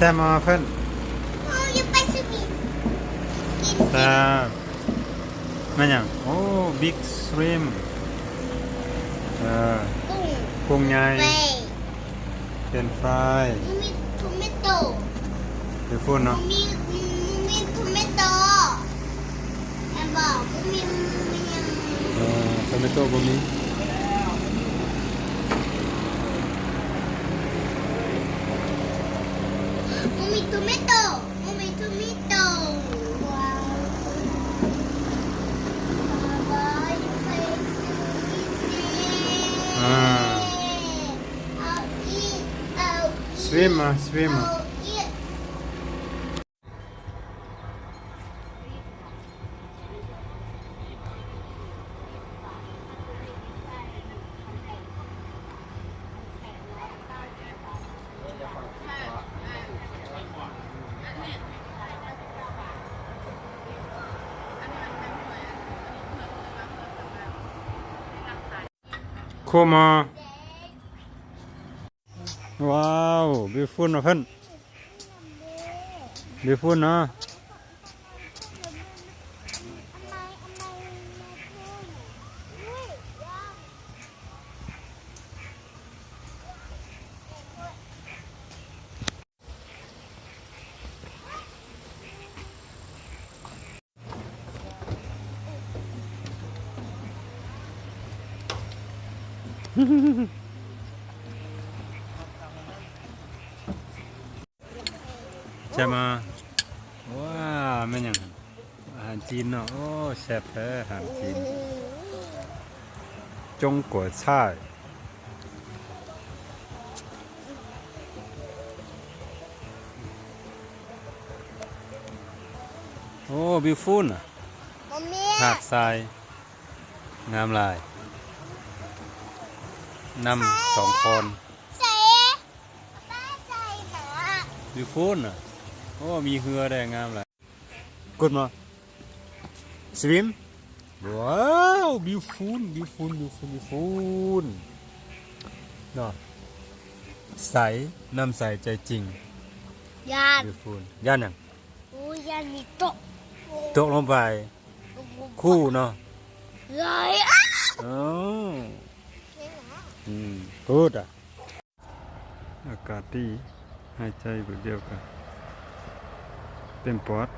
ແຊມມາເພິ່ນ ໂອ້ ຢູ່ໄປສະໝິດ ກິນ ແຊມ ແມ່ນຫຍັງ? ໂອ້ big shrimp ເອີ ກຸ້ງ ກຸ້ງໃຫຍ່ ເຟຣນຊ໌ຟຣາຍ ມັນມີໂທເມໂຕ Beautiful ເນາະ ມັນມີ ມັນມີໂທເມໂຕ ແມ່ນບໍ່? ບໍ່ມີ ມັນຍັງ ເອີ ໂທເມໂຕບໍ່ມີ ບໍ່ມີໂທເມໂຕ ບໍ່ມີໂທເມໂຕ ວ້າວ ອ່າ ເອົາອີກ ເອົາອີກ Swim ມາ Swim ມາ ເອົາອີກ. ໂຄມາ ວ້າວ Beautiful ເນາະເພິ່ນ Beautiful ເນາະ. ຈະມາ ວ້າ ແມ່ນຫຍັງຫັ້ນ? ອາຫານຈີນເນາະ. ໂອ້ ແຊບແທ້ອາຫານຈີນ. ຈົງກົວຊ່າຍ. ໂອ້ Beautiful ນະ. ບໍ່ມີ ຫາດຊາຍ ງາມຫຼາຍ ນ້ຳສອງຄອນ ໃສ່ ປ້າໃສ່ໜາ Beautiful ນະ. ໂອ້ ມີເຮືອໄດ້ ງາມຫຼາຍ. ກົດມາ Swim. ວ້າວ Beautiful Beautiful Beautiful Beautiful ເນາະ ໃສ ນ້ຳໃສໃຈຈິງ. ຢ້ານ Beautiful ຢ້ານຫຍັງ? ໂອ້ຍ ຢ້ານມີຕົກ ຕົກລົງໄປ ຄູເນາະ ເອີ ເອີ ອືມ Good ອາ ອາກາດດີ ຫາຍໃຈບຶດດຽວກະເຕັມປອດ.